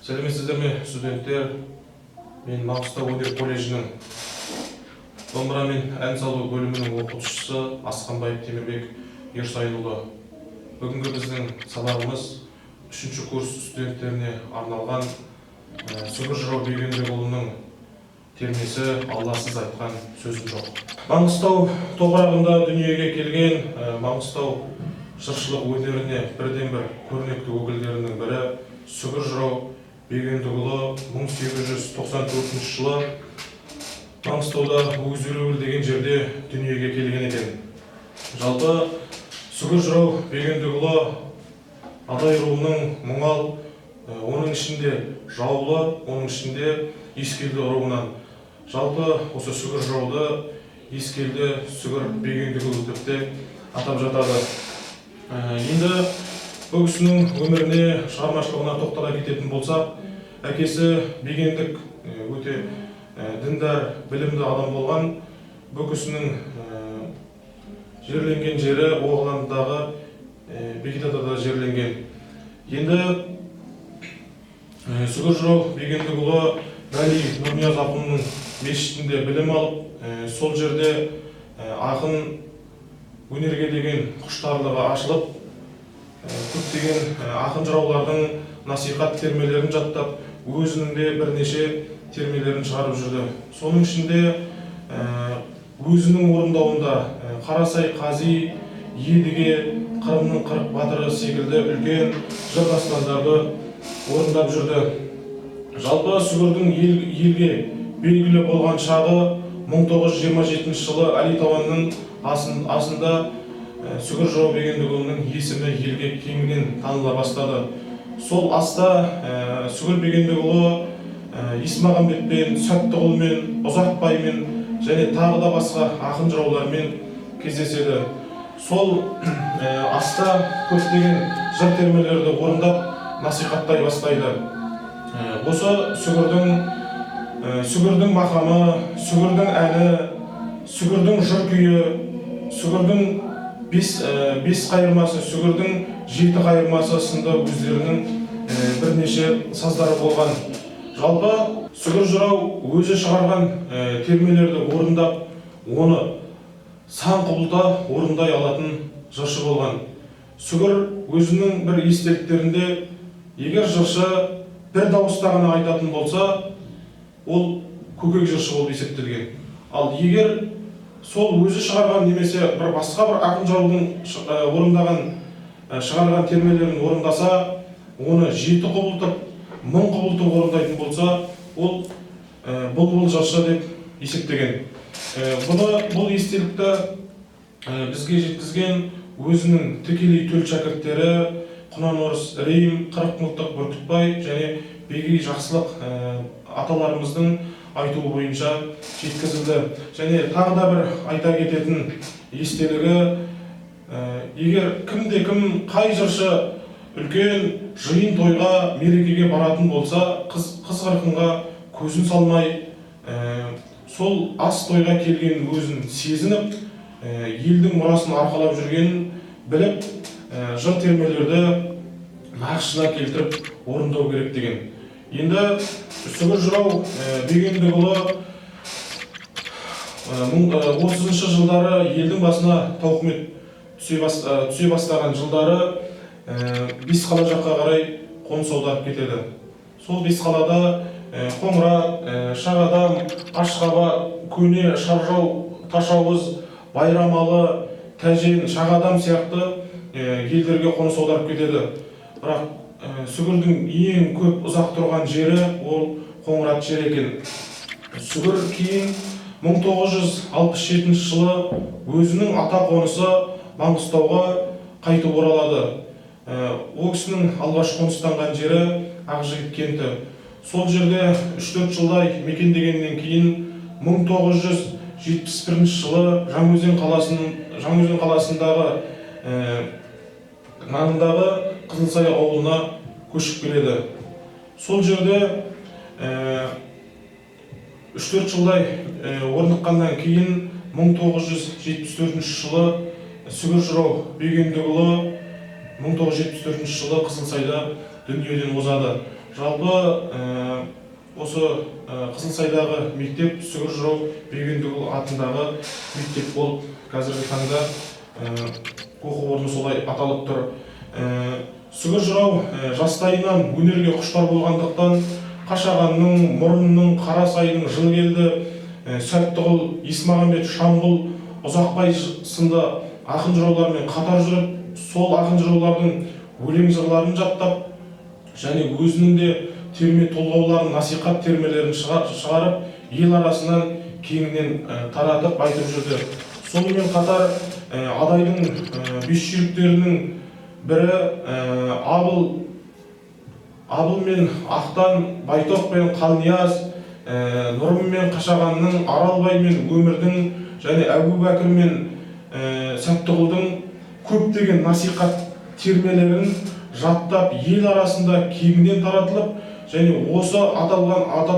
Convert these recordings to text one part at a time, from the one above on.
Сәлеметсіздер ме, студенттер? Мен Маңғыстау өнер колледжінің домбыра мен ән салу бөлімінің оқытушысы Асқанбаев Темірбек Ерсайынұлы. Бүгінгі біздің сабағымыз үшінші курс студенттеріне арналған Сүгір жырау Бегендікұлының термесі «Алласыз айтқан сөзім жоқ». Маңғыстау топырағында дүниеге келген Маңғыстау жыршылық өнеріне бірден бір көрнекті өкілдерінің бірі Сүгір жырау Бегендікұлы 1894 жылы Маңғыстауда Өгізелеуіл деген жерде дүниеге келген екен. Жалпы, Сүгір жырау Бегендікұлы Адай руының Мұңал, оның ішінде Жаулы, оның ішінде Ескелді руынан. Жалпы, осы Сүгір жырауды Ескелді Сүгір Бегендікұлы деп те атап жатады. Енді бұл кісінің өміріне, шығармашылығына тоқтала кететін болсақ, әкесі Бегендік өте діндар, білімді адам болған. Бұл кісінің жерленген жері Оғландағы Бекет атада жерленген. Енді Сүгір жырау Бегендікұлы Бәли Нұрнияз ақынның мешітінде білім алып, сол жерде ақын өнерге деген құштарлығы ашылып, көптеген ақын жыраулардың насихат термелерін жаттап, өзінің де бірнеше термелерін шығарып жүрді. Соның ішінде өзінің орындауында «Қарасай қази», «Едіге», «Қырымның 40 батыры» секілді үлкен жыр дастандарды орындап жүрді. Жалпы, Сүгірдің елге белгілі болған шағы 1927 жылы Әли Тауанның асында Сүгір жырау Бегендікұлының есімі елге кеңінен таныла бастады. Сол аста Сүгір Бегендікұлы Есмағамбетпен, Сәттіғұлмен, Ұзақбаймен және тағы да басқа ақын жыраулармен кездеседі. Сол аста көптеген жыр термелерді орындап, насихаттай бастайды. Осы Сүгірдің мақамы, Сүгірдің әні, Сүгірдің жыр күйі, Сүгірдің бес қайырмасы, Сүгірдің жеті қайырмасы сынды өздерінің бірнеше саздары болған. Жалпы, Сүгір жырау өзі шығарған термелерді орындап, оны сан құбылта орындай алатын жыршы болған. Сүгір өзінің бір естеліктерінде: егер жыршы бір дауыста ғана айтатын болса, ол көкек жыршы болып есептелген, ал егер сол өзі шығарған немесе бір басқа бір ақын жыраудың орындаған, шығарған термелерін орындаса, оны жеті құбылтып, 1000 құбылтып орындайтын болса, ол бұлбұл жыршы деп есептеген. Бұны, бұл естелікті бізге жеткізген өзінің тікелей төл шәкірттері Құнан Орыс Рейім, Қырық Мылтық Бүркітбай және Бегей Жақсылық аталарымыздың айтуы бойынша жеткізілді. Және тағы да бір айта кететін естелігі: егер кімде кім, қай жыршы үлкен жиын тойға, мерекеге баратын болса, қыз қырқынға көзін салмай, сол ас тойға келген өзін сезініп, елдің мұрасын арқалап жүргенін біліп, жыр термелерді нақышына келтіріп орындау керек деген. Енді Сүгір жырау Бегендікұлы 30-жылдары елдің басына тауқымет түсе бастаған жылдары Бесқала жаққа қарай қоныс аударып кетеді. Сол Бесқалада Қоңырат, Шағадам, Ашқабат, Көне Шаржау, Ташауыз, Байрамалы, Тәжен, Шағадам сияқты елдерге қоныс аударып кетеді. Бірақ Сүгірдің ең көп ұзақ тұрған жері ол Қоңырат жері екен. Сүгір кейін 1967 жылы өзінің ата қонысы Маңғыстауға қайтып оралады. Ол кісінің алғаш қоныстанған жері Ақжігіт кенті. Сол жерде 3-4 жылдай мекендегеннен кейін 1971 жылы Жаңаөзен қаласындағы маңындағы Қызылсай ауылына көшіп келеді. Сол жерде 3-4 жылдай орныққаннан кейін 1974 жылы Сүгір жырау Бегендікұлы 1974 жылы Қызылсайда дүниеден озады. Жалпы, Жалпы осы Қызылсайдағы мектеп Сүгір жырау Бегендікұлы атындағы мектеп болып, қазіргі таңда оқу орны солай аталып тұр. Сүгір жырау жастайынан өнерге құштар болғандықтан, Қашағанның, Мұрынның, Қарасайдың Жылкелді, Сәттіғұл, Есмағамбет, Шамғұл, Ұзақбай сынды ақын жыраулармен қатар жүріп, сол ақын жыраулардың өлең жырларын жаттап және өзінің де терме толғауларын, насихат термелерін шығарып, ел арасынан кеңінен таратып айтып жүрді. Сонымен қатар Адайдың бес жүйріктерінің бірі Абыл мен Ақтан, Байтоқ пен Қалнияз, Нұрым мен Қашағанның, Аралбай мен Өмірдің және Әбубәкір мен Сәттіғұлдың көптеген насихат термелерін жаттап, ел арасында кеңінен таратылып және осы аталған аты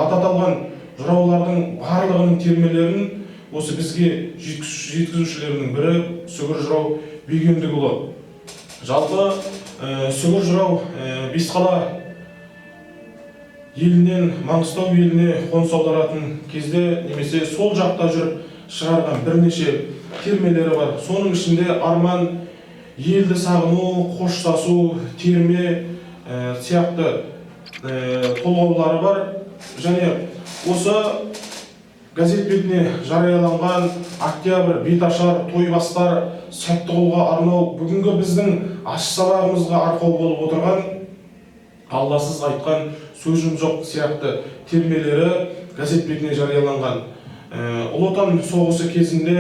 аталған жыраулардың барлығының термелерін осы бізге жеткізушілерінің бірі Сүгір жырау Бегендікұлы. Жалпы Сүгір жырау Бесқала елінен Маңғыстау еліне қоныс аударатын кезде немесе сол жақта жүріп шығарған бірнеше термелері бар. Соның ішінде арман, елді сағыну, қоштасу, терме сияқты толғаулары бар. Және осы газет бетіне жарияланған «Октябрь», «Беташар», «Тойбастар», Сәттіғұлға арнау, бүгінгі біздің ащы сабағымызға арқау болып отырған «Алласыз айтқан сөзім жоқ» сияқты термелері газет бетіне жарияланған. Ұлы Отан соғысы кезінде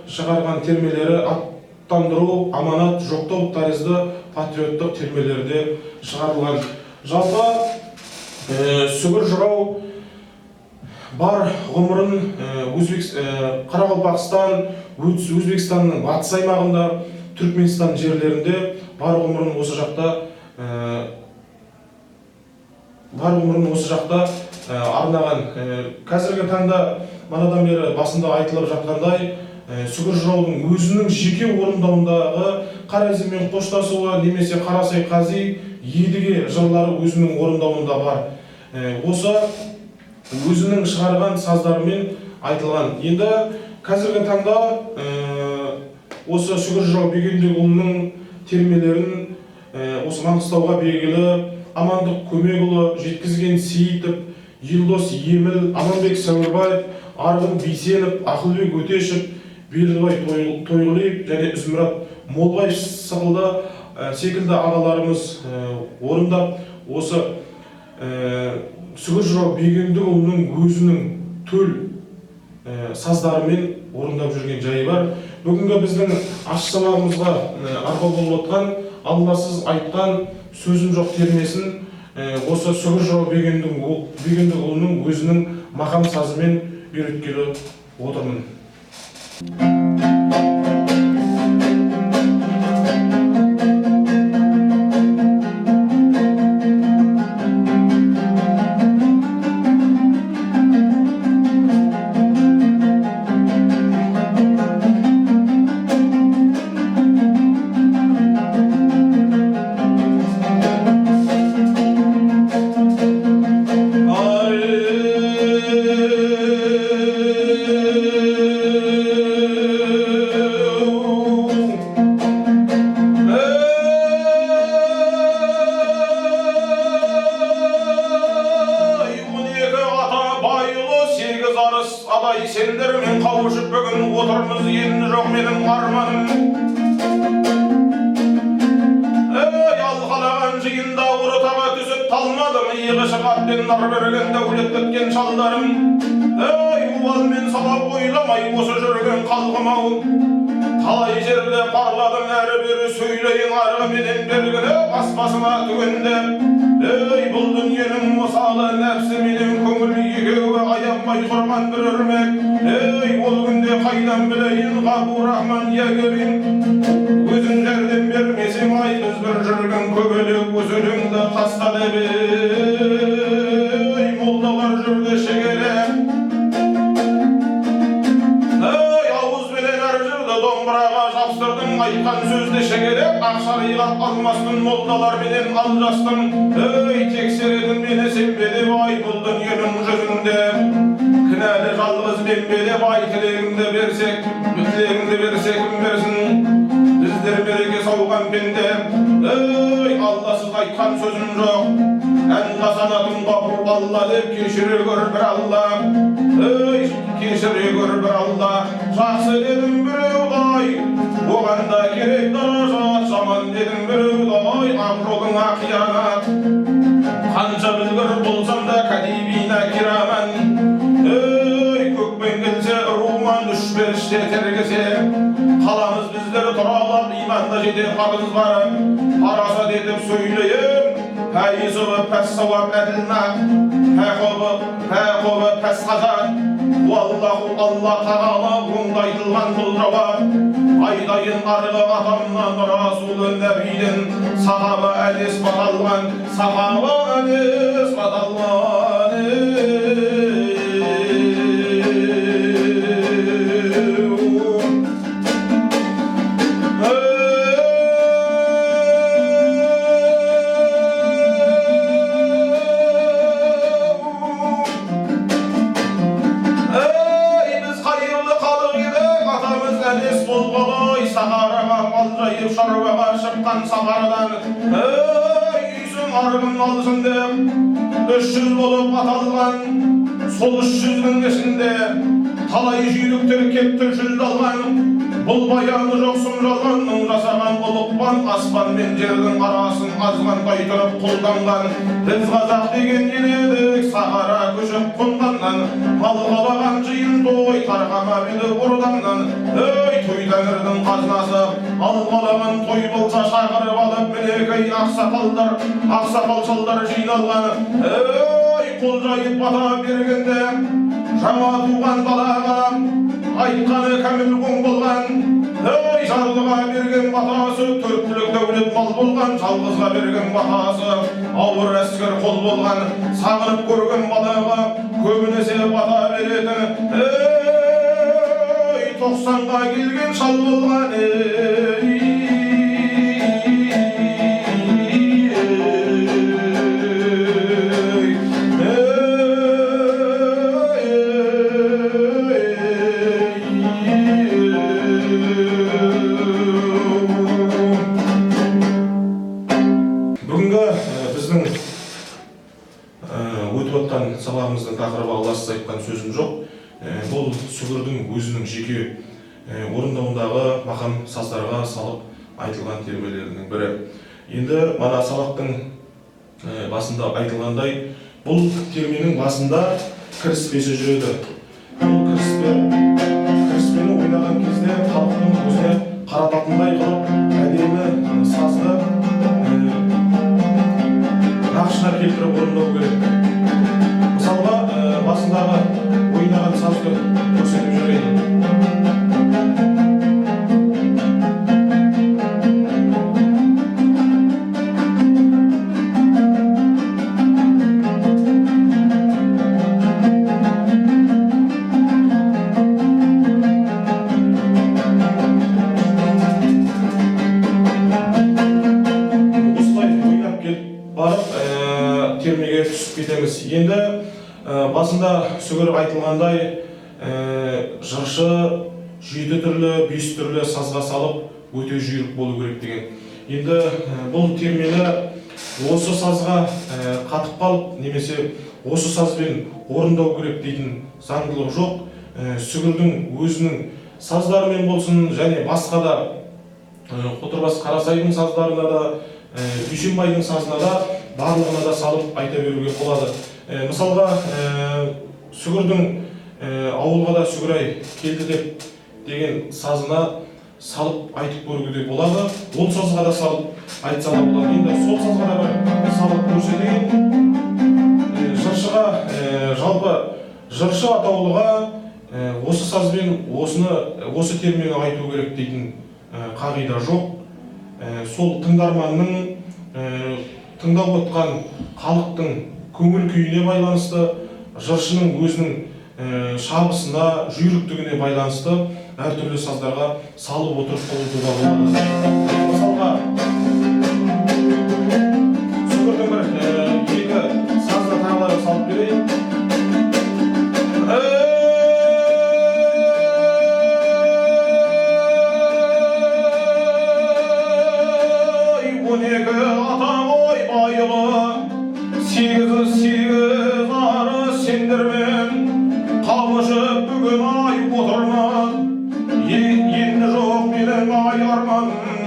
шығарған термелері «Аттандыру», «Аманат», «Жоқтау» тәрізді патриоттық термелерде шығарылған. Жалпы Сүгір жырау бар ғұмырын Қарақалпақстан, Өзбекстанның батыс аймағында, Түркменстан жерлерінде бар ғұмырын осы жақта арнаған. Қазіргі таңда манадан бері басында айтылып жатқандай, Сүгір жыраудың өзінің жеке орындауындағы Қаразимен қоштасуы немесе Қарасай қази, Едіге жырлары өзінің орындауында бар. Осы өзінің шығарған саздарымен айтылған. Енді қазіргі таңда осы Сүгір жырау Бегендікұлының термелерін осы Маңғыстауға белгілі Амандық Көмекұлы, Жеткізген Сейітов, Елдос Еміл, Аманбек Сәуірбаев, Арғын Бейсенов, Ақылбек Өтешев, Бердібай Тойғұлиев және Үзмұрат Молбаев секілді ағаларымыз орындап, осы Сүгір жырау Бегендікұлының өзінің төл саздарымен орындап жүрген жайы бар. Бүгінгі біздің ащы сабағымызға арқау болып отқан «Алласыз айтқан сөзім жоқ» термесін осы Сүгір жырау Бегендікұлының өзінің мақам сазымен үйреткелі отырмын. 12 ата байұлы, сегіз арыс Адай, сендермен қауышып бүгін отырмыз, енді жоқ менің арманым. Ей, алқалаған жиында ортаға түсіп талмадым, иығы шығатпен нар берген дәулет біткен шалдарым. Ей, обал мен сауап ойламай осы жүрген халқым ау, талай жерде парладым, әрі бері сөйлейін, арғы менен бергіні бас басыма түгенде. Ей, бұл дүниенің мысалы нәпсі менен көңіл, екеуі аянбай құрған бір өрмек. Ей, ол күнде қайдан білейін, Ғапу Рахман, я Керим, өзің жәрдем бермесең, ай, біз бір жүрген көбелек, өз өлеңді таста деп, ей, молдалар жүрді шегелеп. Ей, ауызбенен әр жырды домбыраға жапсырдым. айтқан сөзді шегелеп, ақ шариғат алмастың молдалар менен алжастың. Ей, тексеретін мені сен бе деп, ай, бұл дүниенің жүзінде кінәлі жалғыз мен бе деп, ай, тілегіңді берсек, тілегіңді берсе, кім берсін, біздер береке сауған пенде. Ей, Алласыз айтқан сөзім жоқ, ән қасанатым ғапур Алла деп, кешіре көр бір Алла, ей, кешіре көр бір Алла. Жақсы дедім біреуді, оған да керек даражат, жаман дедім біреуді, ақ жолыңа қиянат. Қанша білгір болсам да, кәдибина кираман, ей, көкпен келсе руман, үш періште тергесе, қаламыз біздер тұралап, иманда жете парыз бар. Парасат етіп сөйлейін, пәйізі пәс сауап әділ нақ, пәқобы пәс хазат. Уаллаху Алла тағала, оңда айтылған бұл жауап. Айдайын арғы атамнан, Расулы Нәбиден, сахаба әдес баталған, сахаба әдес баталған. Ey, біз қайырлы халық едік, атамыз Әнес болғалы, сахараға мал жайып, шаруаға шыққан сахарадан. Ей, үйсін арғын алсын деп, 300 болып аталған, сол 300-дің ішінде талай жүйріктер кетті жүлде алған. Бұл баяны жоқ сұм жалғанның жасаған ұлықпан, аспан мен жердің арасын азғантай тұрып қолданған. Біз қазақ деген ел едік, сахара көшіп қонғаннан, мал қалаған жиын той тарқамап еді ордаңнан. Ей, той тәңірдің қазынасы, алғалаған той болса, шақырып алып, мінекей, ақсақалдар, ақсақал шалдар жиналған. Ей, қол жайып бата бергенде жаңа туған балаға айтқаны кәміл оң болған. Ей, жарлыға берген батасы төрт түлік дәулет мал болған, жалғызға берген батасы ауыр әскер қол болған. Сағынып көрген балаға көбінесе бата беретін, ей, 90-ға келген шал болған. Ей, бүгінгі біздің өтіп жатқан сабағымыздың тақырыбы «Алласыз айтқан сөзім жоқ». Бұл Сүгірдің өзінің жеке орындауындағы мақам саздарға салып айтылған термелерінің бірі. Енді мана сабақтың басында айтылғандай, бұл терменің басында кіріспесі жүреді. Бұл кіріспені ойнаған кезде халықтың өзіне қарататындай қылып әдемі сазды нақышына келтіріп орындау керек. Мысалға, басындағы ойнаған сазды көрсетіп жіберейін. Осылай ойнап келіп барып, термеге түсіп кетеміз. Енді басында Сүгір айтылғандай, жыршы жеті түрлі, бес түрлі сазға салып өте жүйрік болу керек деген. Енді бұл термені осы сазға қатып қалып немесе осы сазбен орындау керек дейтін заңдылық жоқ. Сүгірдің өзінің саздарымен болсын және басқа да Қотырбас Қарасайдың саздарына да, Дүйсенбайдың сазына да, барлығына да салып айта беруге болады. Мысалға, Сүгірдің «Ауылға да Сүгір-ай келді» деп деген сазына салып айтып көруге де болады, ол сазға да салып айтса да болады. Енді сол сазға да бір салып көрсетейін. Жыршыға, жалпы жыршы атаулыға осы сазбен осыны, осы термені айту керек дейтін қағида жоқ. Сол тыңдарманның, тыңдап отқан халықтың көңіл күйіне байланысты, жыршының өзінің шабысына, жүйріктігіне байланысты әртүрлі саздарға салып отырып құбылтуға болады. Мысалға, сүгірдің бір екі сазына тағыларын салып берейін. Ей, 12 атам ойбайлы, сегізі сегіз ары сендермен қауышып бүгін ай отырмын. Енді жоқ менің ай арманым,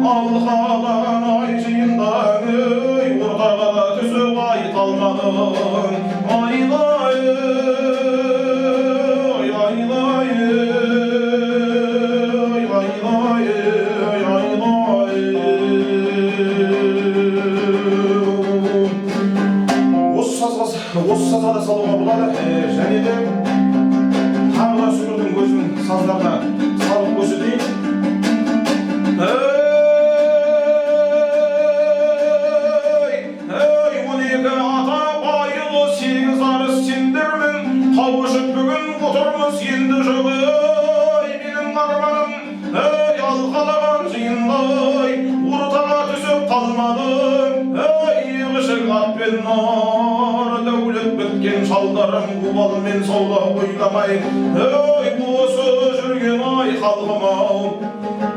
алқалаған ай жиында, ей, ортаға да түсіп айта алмадым. Айдай, айдай, айдай, айдай. Осы сазға да салуға болады. Және де тағы да сүгірдің өзінің саздарына салып көрсетейін. Ей, ей, 12 ата байылы, сегіз арыс сендермен қауышып бүгін отырмыз. Енді жоқ, ей, менің арманым, ей, алқалаған жиындай ортаға түсіп қалмадым. Ей, ішік атпен нар дәулет біткен шалдарым, обалмен сауда ойламай, ей, осы жүрген ай халқым ау,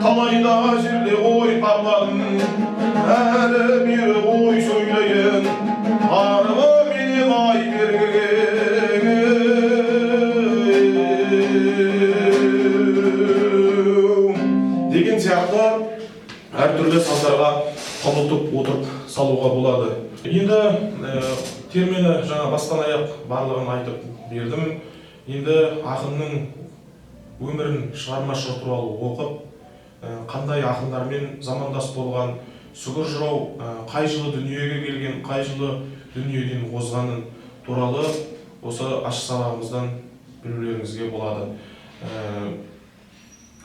талайда жерде ой парладым, әрі бері ой сөйлейін, арғы менен ай бергіге. Деген сияқты әртүрлі саздарға құбылтып отырып салуға болады. Енді термені жаңа бастан аяқ барлығын айтып бердім. Енді ақынның өмірін, шығармашылығы туралы оқып, қандай ақындармен замандас болған Сүгір жырау, қай жылы дүниеге келген, қай жылы дүниеден озғанын туралы осы ашық сабағымыздан білулеріңізге болады.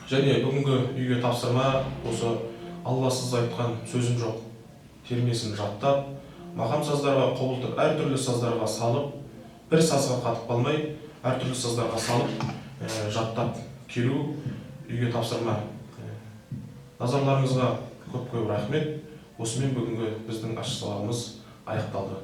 Және бүгінгі үйге тапсырма: осы «Алласыз айтқан сөзім жоқ» термесін жаттап, мақам саздарға құбылтып, әртүрлі саздарға салып, бір сазға қатып қалмай, әртүрлі саздарға салып, жаттап келу үйге тапсырма. Назарларыңызға көп көп рахмет. Осымен бүгінгі біздің ашық сабағымыз аяқталды.